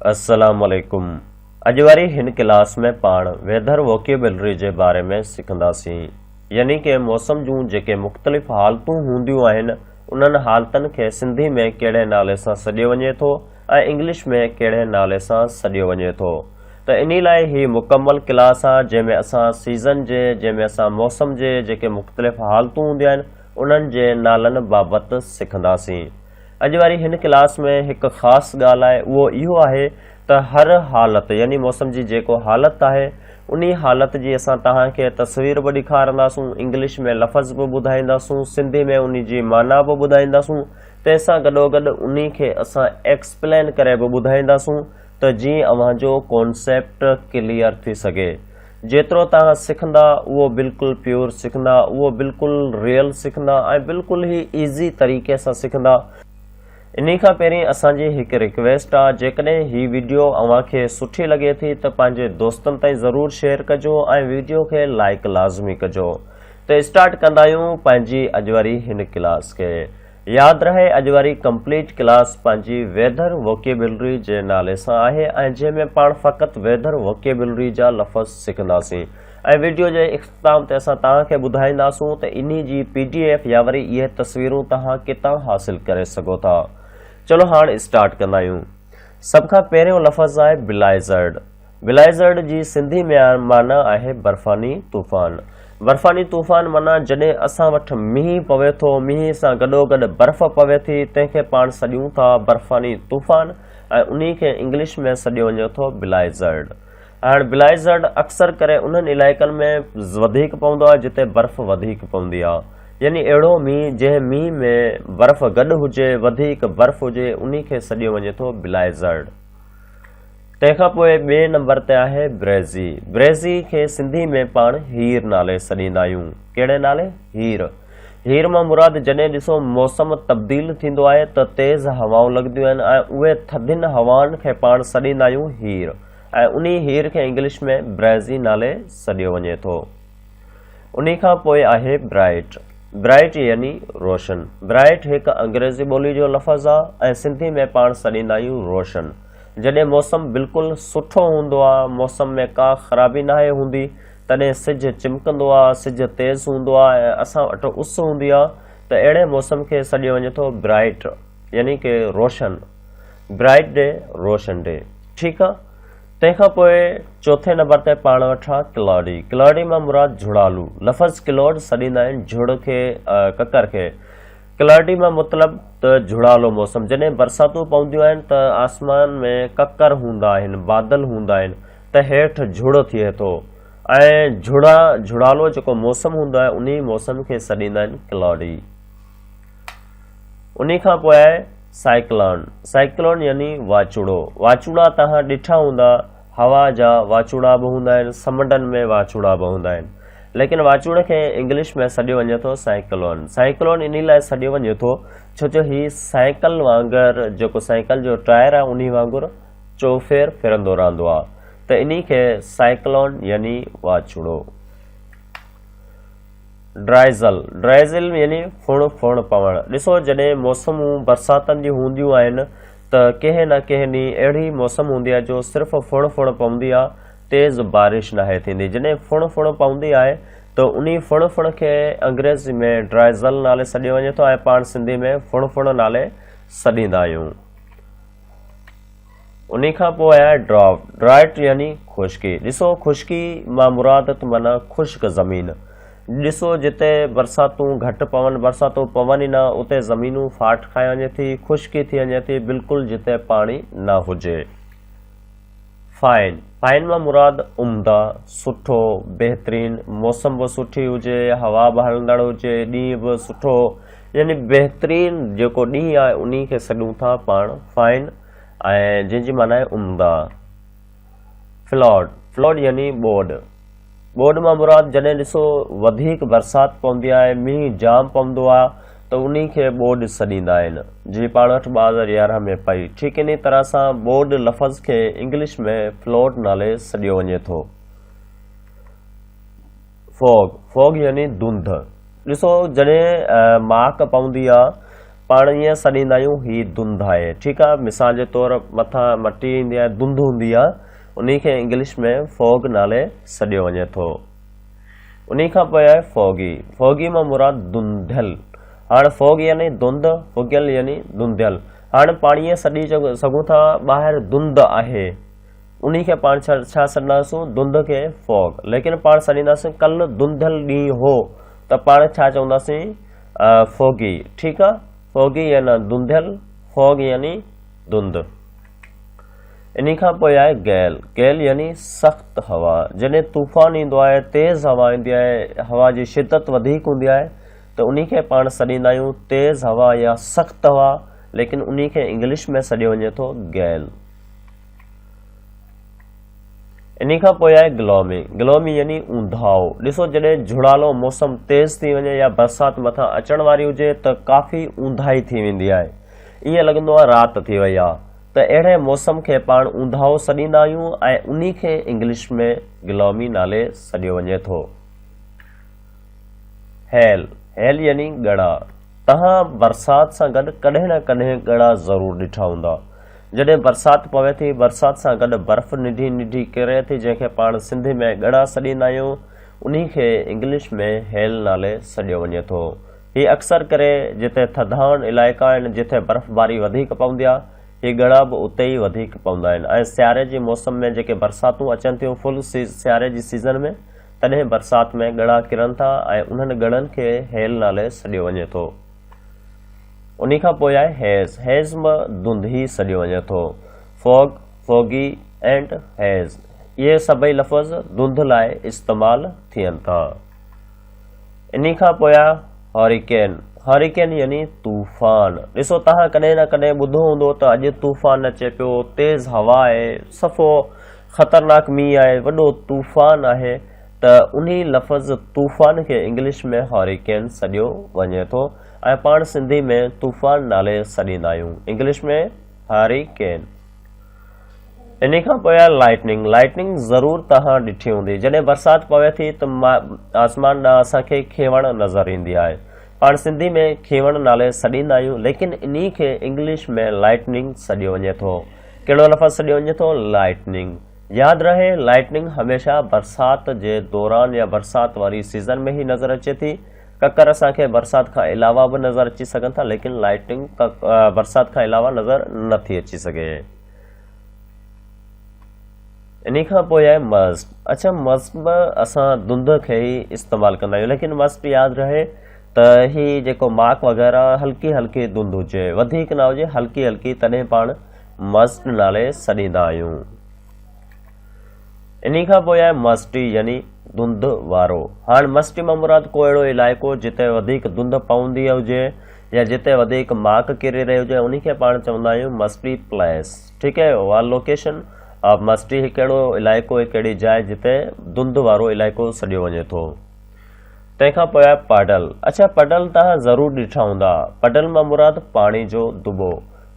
السلام عليڪم اڄ واري هن ڪلاس ۾ پاڻ ويڌر ووڪيبلري جي باري ۾ سکنداسين يعني ڪي موسم جون جيڪي مختلف حالتون هونديون آهن انهن حالتن کي سنڌي ۾ ڪهڙي نالي سان سڏيو وڃي ٿو ۽ انگلش ۾ ڪهڙي نالي سان سڏيو وڃي ٿو ته انهي لاء هي مڪمل ڪلاس آ جنهن ۾ اسان سيزن جي جنهن ۾ اسان موسم جي جيڪي مختلف حالتون هونديون آهن انهن جي نالن بابت سکنداسين. اڄ واري هن ڪلاس ۾ هڪ خاص ڳالهه آهي اهو اهو آهي ته هر حالت يعني موسم جي جيڪو حالت آهي انهي حالت جي اسان توهان کي تصوير به ڏيکارنداسون انگلش ۾ لفظ به ٻڌائينداسون سنڌي ۾ انهي جي معنيٰ به ٻڌائينداسون تنهن سان گڏوگڏ انهي کي اسان ايڪسپلين ڪري به ٻڌائينداسون ته جيئن اوهان جو ڪانسيپٽ ڪليئر ٿي سگهي. جيترو توهان سکندا اهو بلڪل پيور سکندا اهو بلڪل ريئل سکندا ۽ بلڪل ئي ايزي طريقي سان سکندا. انهي کان پهرين اسان جي هڪ رڪويسٽ آ جيڪڏهن هي ويڊيو اوهان کي سٺي لڳي ٿي ته پنهنجي دوستن تائين ضرور شيئر ڪجو ۽ ويڊيو کي لائيڪ لازمي ڪجو ته اسٽارٽ ڪندا آهيون پنهنجي اڄ واري هن ڪلاس کي. ياد رهي اڄ واري ڪمپليٽ ڪلاس پنهنجي ويڌر ووڪيبلري جي نالي سان آهي ۽ جنهن ۾ پاڻ فقط ويڌر ووڪيبلري جا لفظ سکنداسين ۽ وڊيو جي اختتام تي اسان توهان کي ٻڌائينداسون ته انهي جي پي ڊي ايف يا وري اهي تصويرون توهان ڪٿان حاصل ڪري سگهو ٿا. چلو هاڻ اسٽارٽ ڪندا آهيون. سڀ کان پهريون لفظ آهي بلائزرڊ. بلائزرڊ جي سنڌي ۾ معنيٰ آهي برفاني طوفان. برفاني طوفان معنيٰ جڏهن اسان وٽ مينهن پوي ٿو، مينهن سان گڏوگڏ برف پوي ٿي، تنهن کي پاڻ سڏيون ٿا برفاني طوفان ۽ انهي کي انگلش ۾ سڏيو وڃي ٿو بلائزرڊ. هاڻ بلائزرڊ اڪثر ڪري انهن علائقن ۾ وڌيڪ پوندو آهي جتي برف وڌيڪ پوندي آهي. يعني اهڙو مينهن جنهن مينهن ۾ برف گڏ هجي، وڌيڪ برف هجي، انهي کي سڏيو وڃي ٿو بلائزرڊ. تنهن کان پوء ٻئي نمبر تي آهي بريزي. بريزي کي سنڌي ۾ پاڻ هير نالي سڏيندا آهيون. ڪهڙي نالي؟ هير. هير مان مراد جڏهن ڏسو موسم تبديل ٿيندو آهي ته تيز هوائون لڳنديون آهن ۽ اهي ٿڌين هوائن کي پاڻ سڏيندا آهيون هير ۽ انهي هير کي انگلش ۾ بريزي نالي سڏيو وڃي ٿو. انهي کان پوء آهي برائٽ. برائٽ يعني روشن. برائٽ هڪ انگريزي ٻولي جو لفظ آ ۽ سنڌي ۾ پاڻ سڏيندا آهيون روشن. جڏهن موسم بلڪل سٺو هوندو آ، موسم ۾ ڪا خرابي ناهي هوندي، تڏهن سج چمڪندو آ، سج تيز هوندو آ ۽ اسان وٽ اس هوندي آ ته اهڙي موسم کي سڏيو وڃي ٿو برائٽ يعني ڪي روشن. برائٽ ڊي روشن ڊي. ٺيڪ آ. تنهن کان پوء چوٿين نمبر تي پاڻ وٽ آ ڪلاڊي. ڪلاڊي مان مراد جھڙالو. لفظ ڪلوڊ سڏيندا آهن جھڙ کي، ڪڪر کي. ڪلاڊي مان مطلب ته جھڙالو موسم. جڏهن برساتون پونديون آهن ته آسمان ۾ ڪڪر هوندا آهن، بادل هوندا آهن ته هيٺ جھڙ ٿئي ٿو ۽ جھڙا جھڙالو جيڪو موسم هوندو آهي انهي موسم کي سڏيندا آهن ڪلاڊي. انهي کان پوء آهي سائيڪلان، سائيڪلون يعني واچوڙو. واچوڙا توهان ڏٺا هوندا، هوا جا واچوڙا به هوندا آهن، سمنڊن ۾ واچوڙا به هوندا آهن. ليڪن واچوڙي کي انگلش ۾ سڏيو وڃي ٿو سائيڪلون. سائيڪلون انهي لاء سڏيو وڃي ٿو ڇو جو هي سائيڪل وانگر جيڪو سائيڪل جو ٽائر آهي انهي وانگر چوڦير ڦرندو رهندو آهي ته انهي کي سائيڪلون يعني واچوڙو. ڊرائزل، Drizzle، يعني ڦڻ ڦڻ پوڻ. ڏسو جڏهن موسمون برساتن جون هونديون آهن ته ڪنهن نه ڪنهن ڏينهن اهڙي موسم هوندي آهي جو صرف ڦڻ ڦڻ پوندي آهي تيز بارش ناهي ٿيندي. جڏهن ڦڻ ڦڻ پوندي آهي ته انهي ڦڻ ڦڻ کي انگريزي ۾ ڊرائزل نالي سڏيو وڃي ٿو ۽ پاڻ سنڌي ۾ ڦڻ ڦڻ نالي سڏيندا آهيون. انهي کان پوء آهي ڊرائوٽ، ڊرائٽ يعني خشڪي. ڏسو خشڪي مان مراد ته معنيٰ خشڪ زمين. ڏسو جتي برساتون گهٽ پون، برساتون پون ئي نه، اتي زمينون ڦاٽ کائي وڃي ٿي، خشڪي ٿي وڃي ٿي، بلڪل جتي پاڻي نه هجي. فائن، فائن مان مراد عمده، سٺو، بهترين، موسم به سٺي هجي، هوا به هلندڙ هجي، ڏينهن به سٺو، يعني بهترين جيڪو ڏينهن آهي انهي کي سڏون ٿا پاڻ فائن ۽ جنهن جي معنيٰ آهي عمده. فلوڊ، فلوڊ يعني ٻوڏ. ٻوڏ مان مراد جڏهن ڏسو وڌيڪ برسات پوندي آهي، مينهن جام پوندو آهي ته انهي کي ٻوڏ سڏيندا آهن. جي پاڻ وٽ 2011 ۾ پئي. ٺيڪ انهي طرح سان ٻوڏ لفظ کي انگلش ۾ فلوڊ نالي سڏيو وڃي ٿو. فوگ، فوگ يعني ڌنڌ. ڏسو جڏهن ماڪ پوندي آ، پاڻ ائين سڏيندا آهيون هي ڌنڌ آهي ٺيڪ آهي مثال جي طور مٿان مٽي ايندي آهي ڌنڌ هوندي آهي انهي کي انگلش ۾ فوگ نالي سڏيو وڃي ٿو. انهي کان پوء آهي فوگي فوگي مان مراد ڌنڌيل هاڻ فوگ يعني ڌنڌ فوگيل يعني ڌنڌيل هاڻ پاڻ ائين سڏي سگهون ٿا ٻاهر ڌنڌ آهي انهي کي پاڻ ڇا سڏنداسون ڌنڌ کي فوگ ليڪن پاڻ سڏينداسين ڪل ڌنڌيل ڏينهن هو ته پاڻ ڇا چونداسين فوگي ٺيڪ آ فوگي يعني ڌنڌيل فوگ يعني ڌنڌ. انهي کان پوء آهي گيل گيل يعني سخت هوا جڏهن طوفان ايندو آهي تيز هوا ايندي آهي هوا جي شدت وڌيڪ هوندي آهي ته انهي کي پاڻ سڏيندا آهيون تيز هوا يا سخت هوا ليڪن انهي کي انگلش ۾ سڏيو وڃي ٿو گيل. انهي کان پوء آهي گلومي گلومي يعني اونداهو ڏسو جڏهن جهڙالو موسم تيز ٿي وڃي يا برسات مٿان اچڻ واري هجي ته ڪافي اونداهي ٿي ويندي آهي ائين لڳندو آهي رات ٿي وئي آهي ته اهڙي موسم کي پاڻ اونداهو سڏيندا آهيون ۽ انهي کي انگلش ۾ گلومي نالي سڏيو وڃي ٿو. هيل هيل يعني ڳڙا توهان برسات سان گڏ ڪڏهن نه ڪڏهن ڳڙا ضرور ڏٺا هوندا. جڏهن برسات پوي ٿي، برسات سان گڏ برف ننڍي ننڍي ڪري ٿي جنهن کي پاڻ سنڌي ۾ ڳڙا سڏيندا آهيون، انهي کي انگلش ۾ Hail نالي سڏيو وڃي ٿو. هي اڪثر ڪري جتي ٿڌاڻ علائقا آهن، جتي برفباري وڌيڪ پوندي آهي، هي ڳڙا به اتي ئي وڌيڪ پوندا آهن ۽ سياري جي موسم ۾ جيڪي برساتون اچن ٿيون فل سياري جي سيزن ۾ تڏهن برسات ۾ ڳڙا ڪرن ٿا ۽ انهن ڳڙن کي هيل نالي سڏيو وڃي ٿو. انهي کان پوء آهي هيز، هيز به ڌنڌ ئي سڏيو وڃي ٿو. فوگ، فوگي اينڊ هيز اهي سڀئي لفظ ڌنڌ لاء استعمال ٿين ٿا. انهي کان پوء آهي هاريڪين، هاريڪين يعني طوفان. ڏسو توهان ڪڏهن نه ڪڏهن ٻڌو هوندو ته اڄ طوفان اچي پيو، تيز هوا آهي، صفو خطرناڪ مينهن آهي، وڏو طوفان آهي ته انهي لفظ طوفان کي انگلش ۾ هاريڪين سڏيو وڃي ٿو ۽ پاڻ سنڌي ۾ طوفان نالي سڏيندا آهيون، انگلش ۾ هاريڪين. انهي کان پوء آهي لائٽننگ، لائٽننگ ضرور توهان ڏٺي هوندي، جڏهن برسات پوي ٿي ته آسمان ڏانهن اسان کي کيوڻ نظر ايندي آهي، پاڻ سنڌي ۾ کيوڻ نالي سڏيندا آهيون ليڪن انهي کي انگلش ۾ لائٽننگ سڏيو وڃي ٿو. ڪهڙو لفظ سڏيو وڃي ٿو؟ لائٽننگ. ياد رهي لائٽننگ هميشه برسات جي دوران يا برسات واري سيزن ۾ ئي نظر اچي ٿي. ڪڪر اسان کي برسات کان علاوه به نظر اچي سگهن ٿا ليڪن لائٽننگ برسات کان علاوه نظر نه ٿي اچي سگهي. انهي کان پوء آهي مسٽ. اڇا مسٽ به اسان ڌنڌ کي ئي استعمال ڪندا آهيون ليڪن مسٽ ياد رهي ته هي جيڪو ماڪ وغيره هلڪي هلڪي ڌنڌ هجي وڌيڪ نه هجي هلڪي هلڪي تڏهن پاڻ مسٽ نالي سڏيندا آهيون. انهي کان پوء آهي مسٽي يعني ڌنڌ وارو. هاڻ مسٽي مان مراد ڪو اهڙو علائقو جتي وڌيڪ ڌنڌ پوندي هجي يا جتي وڌيڪ ماڪ ڪري رهي هجي انهي کي پاڻ چوندا آهيون مسٽي پليس. ٺيڪ آهي اها لوڪيشن مسٽي هڪ اهڙو علائقو هڪ اهڙي جاء جتي ڌنڌ وارو علائقو سڏيو وڃي ٿو. تنهن کان پوء آهي پڊل. اڇا پڊل توهان ضرور ڏٺا هوندا. پڊل مان مراد پاڻي جو دٻو.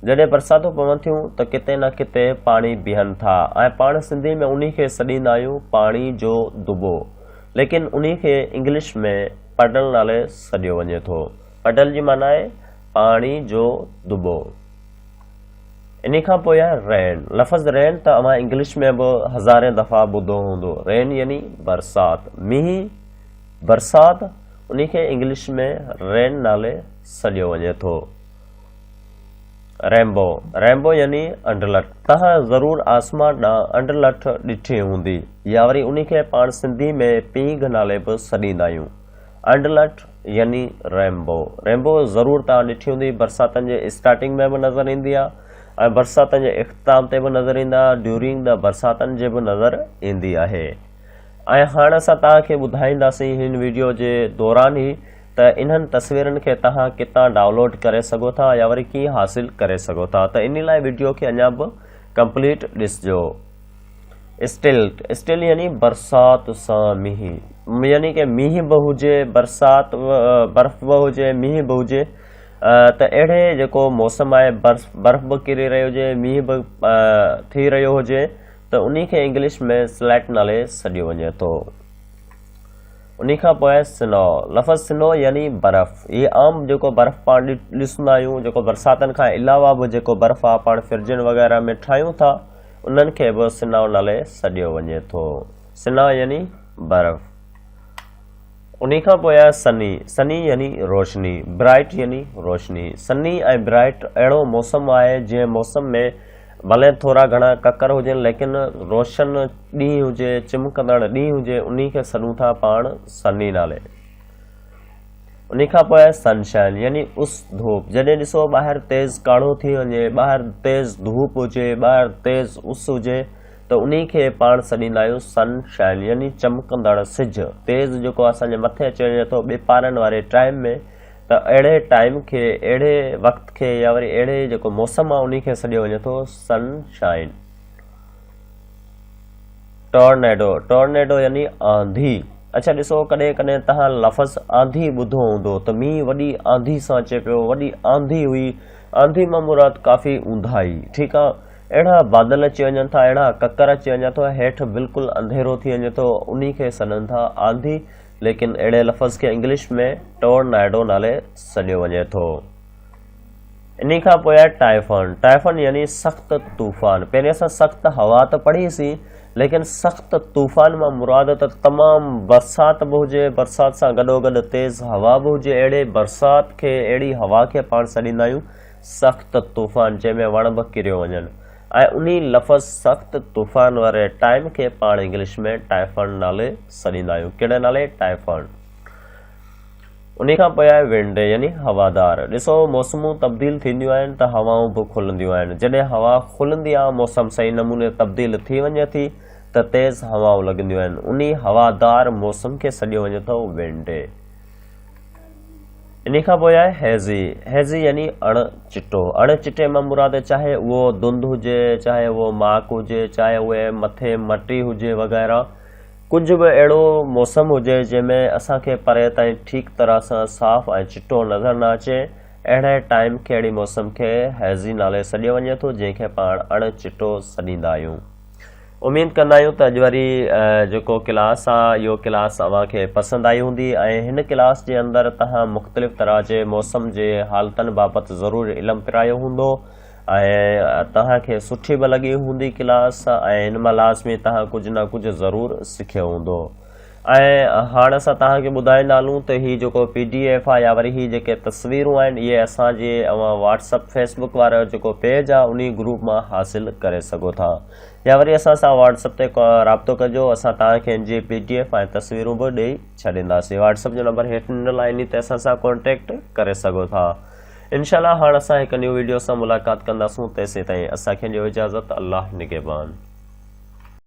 جڏهن برساتون پون ٿيون ته ڪٿي نه ڪٿي پاڻي بيهن ٿا ۽ پاڻ سنڌي ۾ انهي کي سڏيندا آهيون پاڻي جو دٻو. ليڪن انهي کي انگلش ۾ پڊل نالي سڏيو وڃي ٿو. پڊل جي معنيٰ آهي پاڻي جو دٻو. انهي کان پوء آهي رين. لفظ رين ته اوهان انگلش ۾ به هزارين دفعا ٻڌو هوندو. رين يعني برسات، مينهن، برسات، انهي کي انگلش ۾ رين نالي سڏيو وڃي ٿو. رينبو، رينبو يعني انڊلٺ. توهان ضرور آسمان ڏانهن انڊلٺ ڏٺي هوندي يا وري انهي کي پاڻ سنڌي ۾ پينگهه نالي به سڏيندا آهيون. انڊلٺ يعني رينبو. رينبو ضرور توهان ڏٺي هوندي، برساتن جي اسٽارٽنگ ۾ به نظر ايندي آهي ۽ برساتن جي اختتام تي به نظر ايندا آهي، ڊيورنگ the برساتن جي به نظر ايندي آهي. ۽ هاڻ اسان توهان کي ٻڌائينداسين هن ويڊيو جي دوران ئي ته انهن تصويرن کي توهان ڪٿان ڊائونلوڊ ڪري سگهو ٿا يا وري ڪيئن حاصل ڪري سگهو ٿا ته انهي لاء ويڊيو کي اڃا به ڪمپليٽ ڏسجو. اسٽلٽ، اسٽل يعني برسات سان مينهن، يعني ڪه مينهن به هجي، برسات برف به هجي، مينهن به هجي ته اهڙي جيڪو موسم آهي برف برف به ڪري رهي هجي، مينهن به ٿي رهيو هجي ته انهي کي انگلش ۾ سليٽ نالي سڏيو وڃي ٿو. انهي کان پوء سنو، لفظ سنو يعني برف. هي عام جيڪو برف پاڻ ڏسندا آهيون، جيڪو برساتن کان علاوه به جيڪو برف آ پاڻ فرجن وغيره ۾ ٺاهيون ٿا، انهن کي به سنو نالي سڏيو وڃي ٿو. سنو يعني برف. انهي کان پوء آهي سني، سني يعني روشني، برائٽ يعني روشني. سني ۽ برائٽ اهڙو موسم آهي جنهن موسم ۾ ڀلي ٿورا گهڻا ڪڪر هجن ليڪن روشن ڏينهن هجي، چمڪندڙ ڏينهن هجي انهي کي سڏون ٿا پاڻ سني نالي. انهي کان پوء سن شائن يعني اس ڌوپ جڏهن ڏسو ٻاهر تيز ڪاڙهو ٿي وڃي، ٻاهر تيز ڌوپ هجي، ٻاهر تيز اس هجي ته انهي کي پاڻ سڏيندا آهيون سن شائن يعني چمڪندڙ سج تيز جيڪو اسان جي مٿي اچي وڃي ٿو ٻپهرن واري ٽائيم ۾ ته اهڙي ٽائيم کي، اهڙي وقت کي يا وري اهڙي جيڪو موسم آهي انهي کي سڏيو وڃي ٿو سن شائن. ٽورنيڊو، ٽورنيڊو يعني آنڌي. اڇا ڏسو ڪڏهن ڪڏهن توهان لفظ آنڌي ٻڌو هوندو ته مينهن وڏي آنڌي سان اچي پيو، وڏي آنڌي هئي، آنڌي مان مراد ڪافي اونداهي، ٺيڪ آ، اهڙا بادل اچي وڃن ٿا، اهڙا ڪڪر اچي وڃن ٿو، هيٺ بلڪل انڌيرو ٿي وڃي ٿو، انهي کي سڏن ٿا آنڌي. ليڪن اهڙي لفظ کي انگلش ۾ ٽورنائڊو نالي سڏيو وڃي ٿو. انهي کان پوء آهي ٽائفن. ٽائفن يعني سخت طوفان. پهرين اسان سخت هوا ته پڙهي سين ليڪن سخت طوفان مان مراد ته تمام برسات به هجي، برسات سان گڏوگڏ تيز هوا به هجي، اهڙي برسات کي اهڙي هوا کي پاڻ سڏيندا آهيون سخت طوفان جنهن ۾ وڻ به ڪريو وڃن. ۽ انهي لفظ سخت طوفان واري ٽائيم کي پاڻ انگلش ۾ ٽائفن نالي سڏيندا آهيون. ڪهڙي نالي؟ ٽائفن. انهي کان پوء آهي ونڊ يعني هوادار. ڏسو موسمون تبديل ٿينديون آهن ته هوائون به کلنديون آهن. جڏهن هوا کلندي آهي موسم صحيح نموني تبديل ٿي وڃي ٿي ته تيز هوائون لڳنديون آهن. انهي هوادار موسم کي سڏيو وڃي ٿو ونڊ. انهي کان پوء آهي هيزي. هيزي يعني اڻ چٽو. اڻ چٽي مان مراد چاهي اهو ڌنڌ هجي، چاهي اهو ماڪ هجي، چاهي اهي مٿي مٽي هجي وغيره. ڪجهه به اهڙو موسم هجي جنهن ۾ اسان کي پري تائين ٺيڪ طرح سان صاف ۽ چٽو نظر نه اچي، اهڙي ٽائيم کي اهڙي موسم کي هيزي نالي سڏيو وڃي ٿو جنهن کي پاڻ اڻ چٽو سڏيندا آهيون. اميد ڪندا آهيون ته اڄ واري جيڪو ڪلاس آ اهو ڪلاس اوهان کي پسند آئي هوندي ۽ هن ڪلاس جي اندر توهان مختلف طرح جي موسم جي حالتن بابت ضرور علم پرايو هوندو ۽ توهان کي سٺي به لڳي هوندي ڪلاس ۽ هن مان لازمي توهان ڪجهه نه ڪجهه ضرور سکيو هوندو ۽ هاڻ اسان توهان کي ٻڌائيندا هلون ته هي جيڪو پي ڊي ايف آ يا وري هي جيڪي تصويرون آهن اهي اسان جي اوهان واٽس اپ فيس بڪ وارو جيڪو پيج آ انهي گروپ مان حاصل ڪري سگهو ٿا يا وري اسان سان واٽس اپ تي رابطو ڪجو اسان توهان کي ان جي پي ڊي ايف ۽ تصويرون به ڏئي ڇڏينداسين واٽس اپ جو نمبر هيٺ ڏنل آهي انهي تي اسان سان ڪانٽيڪٽ ڪري سگهو ٿا انشاء الله هاڻ اسان هڪ نيو ويڊيو سان ملاقات ڪنداسون تيسين تائين اسان کي ڏيو اجازت الله نگهبان.